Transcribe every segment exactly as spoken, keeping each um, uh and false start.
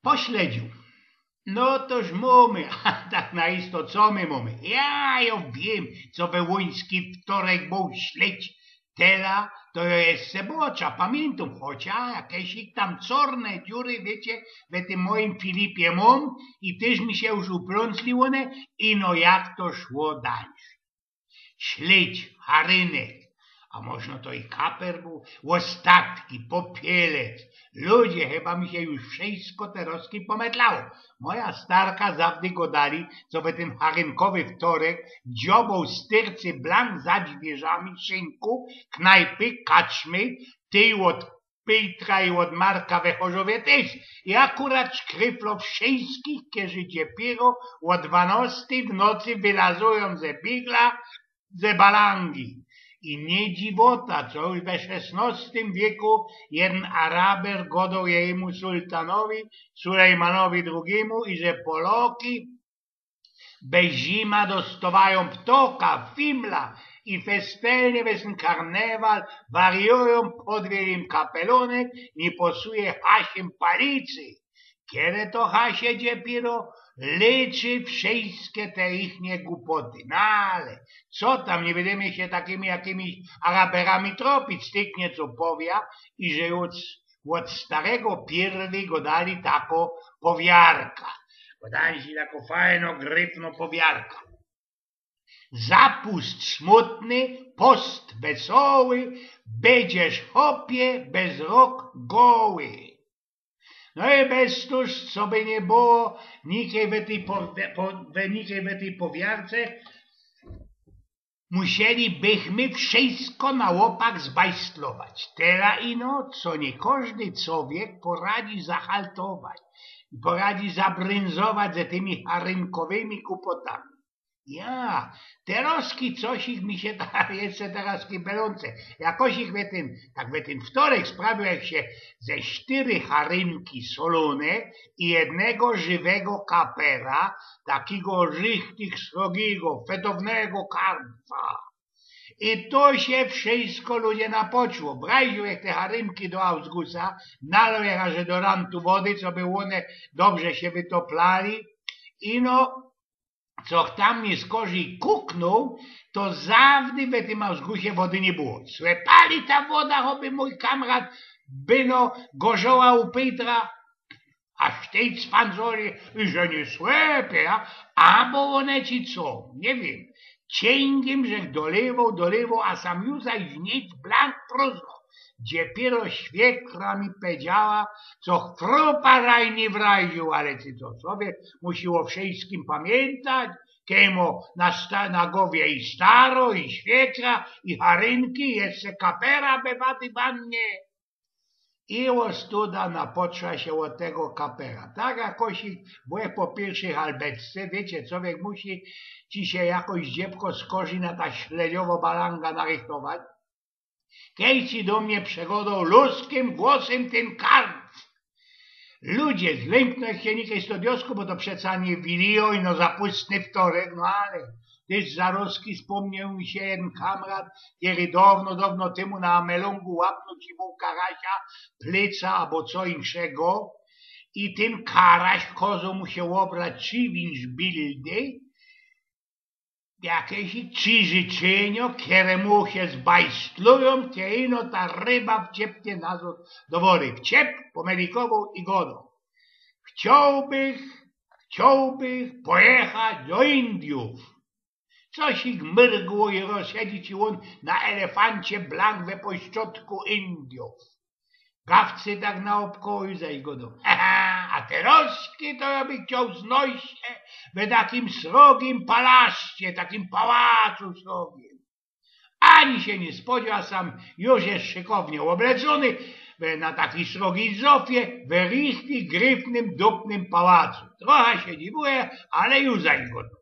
Po śledziu. No toż mōmy, a tak na isto co my mōmy? Ja, jo wiym, co we łuński wtorek bōł śledź. Tela to jo jeszcze bocza, pamiyntōm, chocia jakeś ich tam corne dziury, wiycie, we tym mojim Filipie mōm i tyż mi sie już uplōnzli ône, i no jak to szło dalij. Śledź, harynek, a możno to i kaper bōł, ôstatki, popielec. Ludzie, chyba mi sie już wszysko terozki pometlało. Moja starka zawdy godali, co we tym harynkowy wtorek dzioboł styrcy blank za dźwierzami szynku, knajpy, kaczmy, tyj ôd Pyjtra i ôd Marka we Chorzowie tyż. I akurat szkryflo wszyskich, kerzy dziepiro ô dwanostej w nocy wylazujōm ze bigla, ze balangi. I niy dziwota, co już we szesnostym wieku jedyn Araber godoł jejmu sultanowi, Sulejmanowi drugimu, i że Poloki bez zima dostowajōm ptoka, fimla i festelnie bez tyn karnewal wariujōm, podwiel im kapelunek, niy pasuje hasiem palicy. Kere to hasie dziepiro lyczy wszyjske te ichnie gupoty. No ale co tam, niy bydymy sie takimi jakimiś Araberami tropić, styknie co powia, i że już ôd starego piyrwyj godali tako powiarka. Godali si tako fajno, gryfno powiarka. Zapust smutny, post wesoły, bydziesz, chopie, bez rok goły. No i bez tōż, co by niy było, nikej we tyj po-, we-, po-, we-, nikej we tyj powiarce, musieli bychmy wszysko na ôpak zbajstlować. Tela ino, co niy kożdy cowiek poradzi zahaltować i poradzi zabrynzować ze tymi harynkowymi gupotami. Ja, terozki coś ich mi sie ta-, jeszcze terozki belōnce. Jakoś ich we tyn, tak we tyn wtorek sprawiōł, jak sie ze sztyry harynki solōne i jednego żywego kapera, takigo richtig srogigo, fetownego karpa. I to sie wszysko, ludzie, napoczło. Brajziōł ich te harynki do Ausgusa, naloł ich aże do rantu wody, co by ône dobrze sie wytoplali. I no, co tam niy skorzij kuknōł, to zawdy we tym Ausgusie wody niy było. Słepali ta woda, choby mōj kamrat, by no gorzoła u Pyjtra, a sztyj cwanzoli, i że niy słepie, a, abo ône ci co, niy wiym, ciyngiym żech dolywoł, dolywoł, a sam już zaś nic blank próżno. Dziepiro świekra mi pedziała, co chrupa raj niy wrajziōł, ale ty co, sobie musiło wszyskim pamiyntać, kejmo na sta-, na gowie i staro, i świekra, i harynki, jeszcze kapera we wady wannie. I ôstuda napoczła sie ôd tego kapera. Tak jakoś i byłech po piyrszych halbeczce, wiycie, cowiek musi ci sie jakoś dziepko skorzij na ta śledziowo balanga narychtować. Kej ci do mie przegodoł ludzkim głosym tyn karp. Ludzie, zlymknōm sie nikej z to diosku, bo to przeca niy Wilijo, ino zapustny wtorek, no ale tyż zarozki spōmnioł mi sie jedyn kamrat, kery downo, downo tymu na Amelōngu łapnōł ci bōł karasia, plyca abo co inkszego. I tyn karaś kozoł mu sie ôbrać czy winsbildy, jakeś czy życzynio, kere mu sie zbajstlujōm, kej ino ta ryba wciepnie nazod do wody. Wciep, pomelikowoł i godoł: Chciołbych, chciołbych pojechać do Indiōw. Coś ich myrgło i rozsiedzi ci ôn na elefancie blank we pośrodku Indiōw. Gawcy tak naôbkoło i zaś godoł: He, he, a terozki to jo bych chcioł znojś sie we takim srogim palaszcie, takim pałacu srogim. Ani sie niy spodzioł, a sam już je szykownie ôblecōny, we, na takij srogij zofie, we richtig gryfnym, dupnym pałacu. Trocha sie dziwuje, ale już zaś godoł: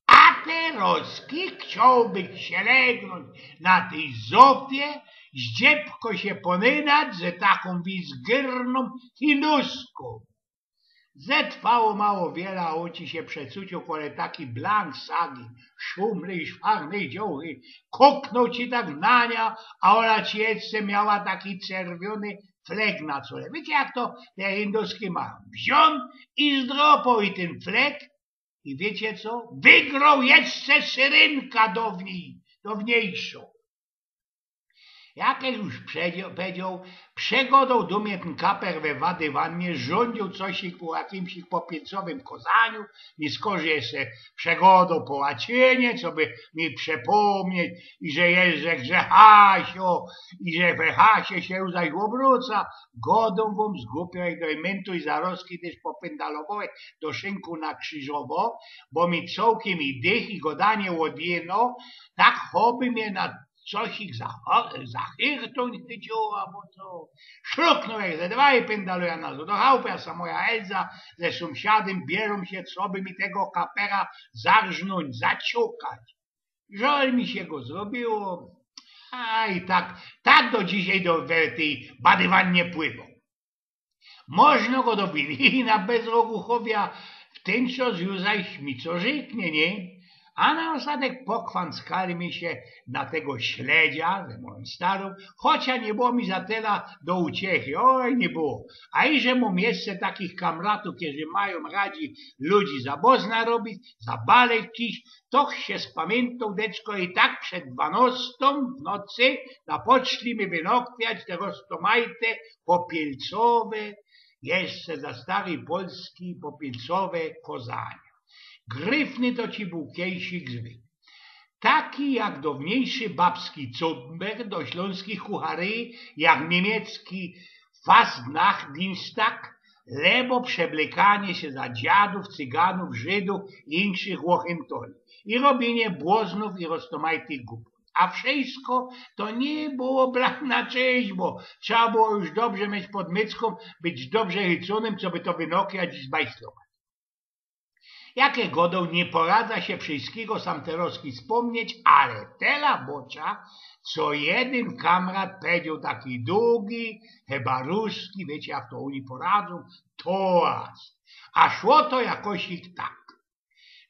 A terozki chciołbych sie legnōńć na tyj zofie, zdziepko sie ponynać ze takōm wizgyrnōm Hinduskōm. Zetrwało mało wiela, a ôn ci sie przecuciōł, kole taki blank sagi, szumnej, szwarnej dziołchy, kuknōł ci tak na niã, a ôna ci jeszcze miała taki czerwiōny flek na czole. Wiycie, jak to te hinduskie majōm? Wziōn i zdropoł i tyn flek. I wiycie co? Wygroł jeszcze syrynka downi-, downiejszōm. Jak już przedział-, powiedział, przegodoł do mie tyn kaper we Wadywanie, rządził coś ich po jakimś ich popielcowym kozaniu, i skorznie jeszcze przegodoł po łacinie, co by mi przepōmnieć, i że Jerzek, że Hasio, i że we Hasie sie zaś ôbroca. Godōm wōm, zgłupiał jak do imyntu i zarozki tyż popyndalowałech do szynku na Krzyżowo, bo mi cołkym i dych, i godanie ôdjynōł, tak choby mie na coś ich za, za hirtōń chyciło, abo co. Szluknōł jak ze dwa i pyndaluje nazod do chałpy, a sa moja Elza ze sōmsiadym bierōm sie, coby mi tego kapera zarznōńć, zaciukać. Żol mi sie go zrobiło. A i tak, tak do dzisiej do, we tyj Wadywanie pływōm. Można go do Wilina bez rogu chowia, w tyn czas już zaś mi co rzeknie, nie? A na ôstatek pochwōnckali mi sie na tego śledzia ze mojōm starōm, chocia niy było mi za tela do uciechy, oj, niy było. A iże mōm jeszcze takich kamratōw, kerzy majōm radzi ludzi za bozna robić, za balek iś, to sie spamiyntōł, deczko, i tak przed dwanostōm w nocy napoczli mi wynokwiać te roztomajte popielcowe, jeszcze za starej Polski popielcowe kozania. Gryfny to ci bōł kiejsik zwyk. Taki jak downiejszy babski cumber do ślōnskich kucharyji, jak niymiecki Fastnachtsdienstag, lebo przeblykanie sie za dziadōw, Cyganōw, Żydōw i inkszych ôchymtoli. I robiynie błoznōw i roztomajtych gupot. A wszysko to niy było blach na czyś, bo trzeba było już dobrze mieć pod myckōm, być dobrze chycōnym, coby to wynokwiać i zbajslować. Jak żech godoł, niy poradza sie wszyskigo sam terozki spōmnieć, ale tela bocza, co jedyn kamrat powiedzioł taki dugi, chyba ruski, wiycie, jak to ôni poradzōm, toast. A szło to jakoś ich tak.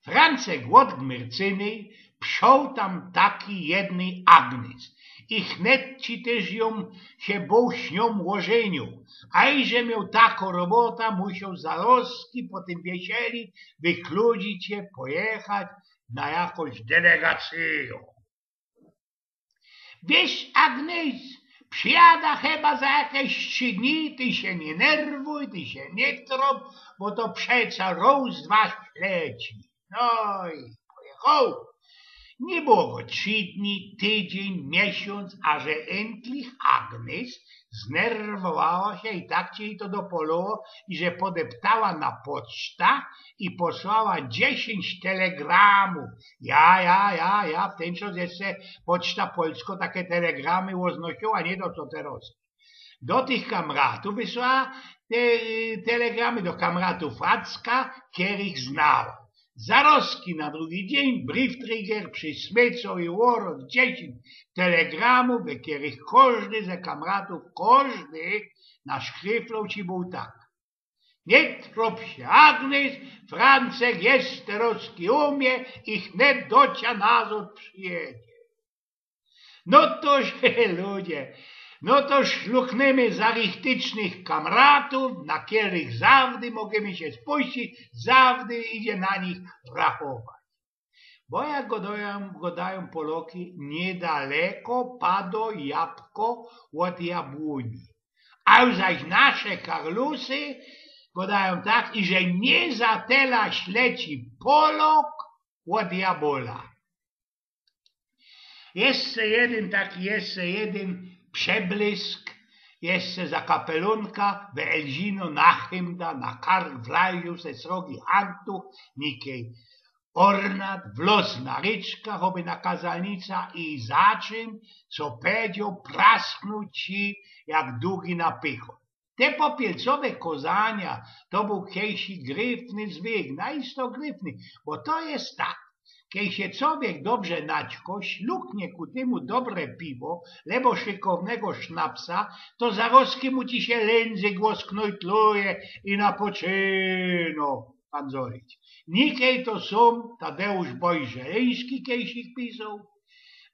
Francek ôd Gmyrcyny przoł tam taki jednej Agnes. I hnetci tyż jōm sie bōł z niōm ôżyniōł. A iże mioł tako robota, musioł zarozki po tym wiesieli wykludzić sie, pojechać na jakoś delegacyjōm. Wiysz, Agnes, przijada chyba za jakeś trzi dni, ty sie niy nerwuj, ty sie niy trop, bo to przeca roz, dwa leci. No i pojechoł. Niy było go trzi dni, tydziyń, miesiōnc, a że yntlich Agnes znerwowała sie i tak sie to dopoloło, i że podeptała na poczta i posłała dziesiyńć telegramōw. Ja, ja, ja, ja, w tyn czas jeszcze Poczta Polsko take telegramy ôznosiła, niy to co terozki. Do tych kamratōw wysłała te, y, telegramy, do kamratōw Fracka, kerych znała. Zarozki na drugi dziyń Briefträger przysmycoł i ôroz dziesiyńć telegramōw, we kerych kożdy ze kamratōw, kożdy naszkryfloł ci bōł tak: Niy trop sie, Agnes, Francek jeszcze terozki u mie i hnet do cia nazod przijedzie. No to, ludzie, no to szluknymy za richtycznych kamratōw, na kerych zawdy możymy sie spuścić, zawdy idzie na nich rachować. Bo jak godajōm, godajōm Poloki, niydaleko pado jabko ôd jabłōni. A już zaś nasze karlusy godajōm tak, iże niy za tela śleci Polok ôd jabola. Jeszcze jedyn taki, jeszcze jedyn przeblysk, jeszcze za kapelōnka we Elzino na hymda, na kark wlaziōł se srogi hantuch, nikej ornat, wlŏz na ryczka, choby na kazalnica i za czym, co pedzioł, prasknōł ci jak dugi na pychot. Te popielcowe kozania to bōł kejsi gryfny zwyk, na isto gryfny, bo to je tak. Kej sie cowiek dobrze naćko, śluknie ku tymu dobre piwo, lebo szykownego sznapsa, to zarozki mu ci sie lynzyk ôsknojtluje i na poczyno pandzolić. Nikej to sōm Tadeusz Bojżeleński kejsik pisoł.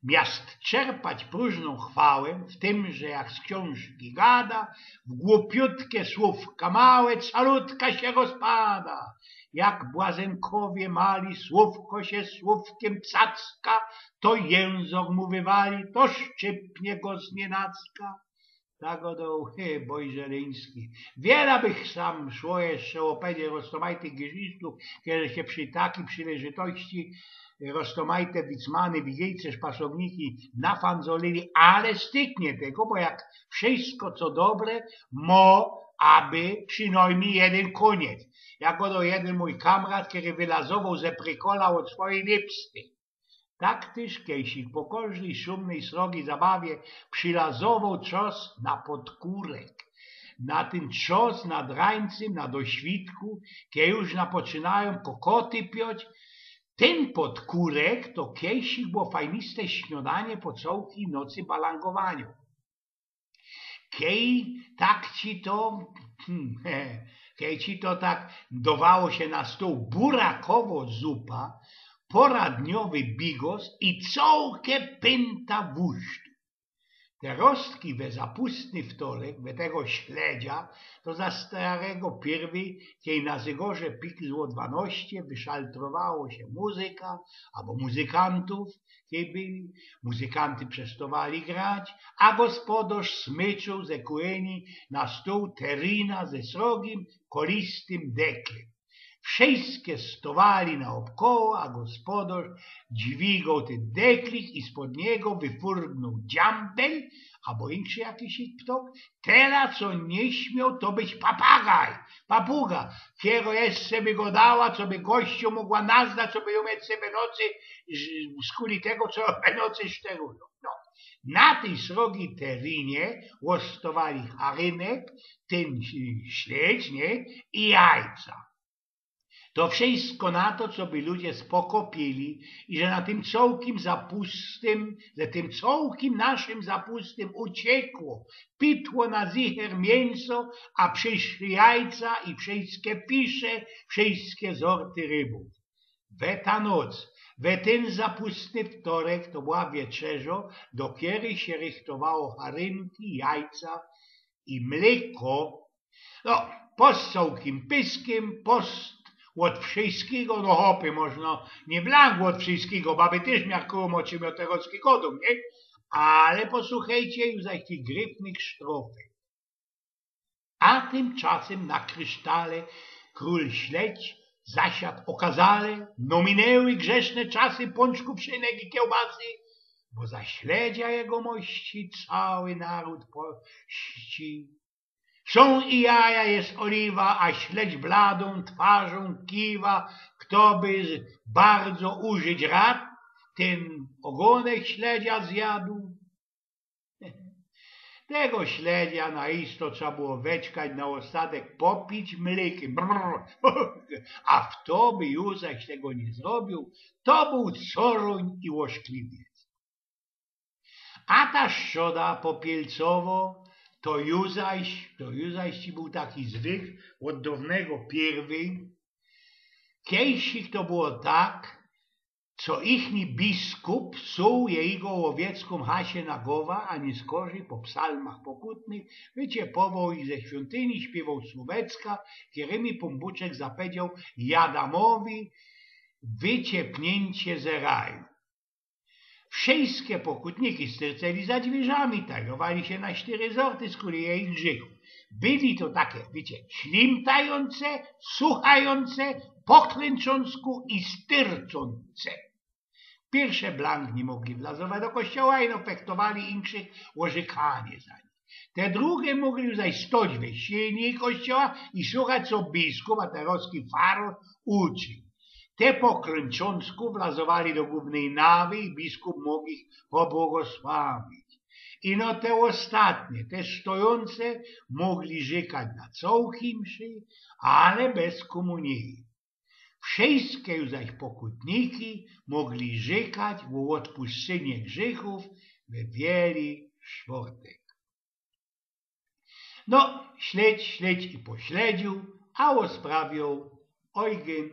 miast czerpać prōżnōm chwałã w tym, że jak z ksiōnżki gada, w głupiutkie słōwka małe calutka sie rozpada. Jak błazenkowie mali słōwko sie słōwkiym cacka, to jynzōr mu wywali, to szczypnie go zniynacka. Tak godoł, he, Bojże Ryński. Wiela bych sam szło jeszcze ôpedzieć roztōmajtych grzeszniczkōw, kerzy sie przi takij przileżytości roztōmajte wicmany, widzicie, szpasogniki nafanzolyli, ale styknie tego, bo jak wszysko co dobre, mo aby przinojmnij jedyn kōniec. Jak godoł jedyn mōj kamrat, kery wylazowoł ze prykola ôd swojij nipsty. Tak tyż kejsik po kożdej szumnyj, srogij zabawie przilazowoł czos na podkōrek. Na tyn czos nad rańcym, na doświtku, kej już napoczynajōm kokoty pioć, tyn podkōrek to kejsik było fajniste śniodanie po cołkij nocy balangowaniŏ. Kej tak ci to, hmm, kej ci to tak dowało sie na stōł burakowo zupa, poradniowy bigos i cołke pynta wusztu. Te rostki we zapustny wtorek, we tego śledzia, to za starego pierwyj, kej na zygorze pikło dwanoście, wyszaltrowało sie muzyka abo muzykantōw, kej byli, muzykanty przestowali grać, a gospodŏrz smyczoł ze kuchyni na stōł terina ze srogim, kolistym deklym. Wszyjske stowali naôbkoło, a gospodŏrz dźwigoł tyn deklik i spod niego wyfurgnōł dziambel, abo inszy jakiś ptok. Tela, co niy śmioł to być papagaj, papuga, kero jeszcze by godała, co by gościu mogła naznać, co by jōm jeszcze we nocy, skuli tego, co we nocy szterujōm. No. Na tyj srogij terinie ôstowali harynek, tyn śledź, nie? I jajca. To wszysko na to, co by ludzie spoko pili i że na tym cołkim zapustym, że tym cołkim naszym zapustym uciekło pitło na zicher, miynso, a prziszli jajca i wszyjske fisze, wszyjske zorty rybōw. We ta noc, we tyn zapustny wtorek to była wieczerzŏ, do kerej sie rychtowało harynki, jajca i mlyko. No, post cołkim pyskym, post ôd wszyjskigo, no hopie, możno niy blank ôd wszyjskigo, baby tyż miarkujōm, ô czym jŏ terŏz godōm, nie? Ale posuchejcie już zaś tych gryfnych sztrofek. A tymczasym na krysztale krōl śledź zasiadł ôkazale, no minły grzeszne czasy pōnczkōw, szynek i kiełbasy, bo za śledzia jegomości cały naród pości. Sōm i jaja, je ôliwa, a śledź bladōm twarzōm kiwa. Kto by bardzo użyć rad, tyn ôgōnek śledzia zjadł. Tego śledzia na isto trza było weczkać, na ôstatek popić mlykiym. Brr. A fto by już zaś tego niy zrobiōł, to bōł corōń i ôszkliwiec. A ta strzoda popielcowo, to już zaś, to już zaś ci bōł taki zwyk ôd downego pierwyj. Kejsik to było tak, co ichni biskup suł jejigo łowieckōm hasie na gowa, a niy skorzij po psalmach pokutnych wyciepowoł ich ze świōntyni, śpiywoł słōwecka, kerymi Pōnbōczek zapowiedzioł Adamowi wyciepniyncie ze raju. Wszyjske pokutniki styrceli za dwirzami, tajowali sie na sztyry zorty, skuli jejich grzechōw. Byli to take, wiycie, ślimtajōnce, suchajōnce, poklynczōnsku i styrcōnce. Piyrsze blank niy mogli wlazować do kościoła, ino fechtowali inkszych ô rzykanie za nich. Te drugie mogli już zaś stoć we siyni kościoła i suchać, co biskup, a terŏzki farŏrz, uczył. Te po klynczōnsku wlazowali do głōwnyj nawy i biskup mōg ich pobłogosławić. Ino te ôstatnie, te stojōnce, mogli rzykać na cołkij mszy, ale bez kōmunije. Wszyjske już zaś pokutniki mogli rzykać ô ôdpuszczynie grzechōw we Wieli Sztwortek. No, śledź, śledź i pośledziōł, a ôsprawioł Eugyn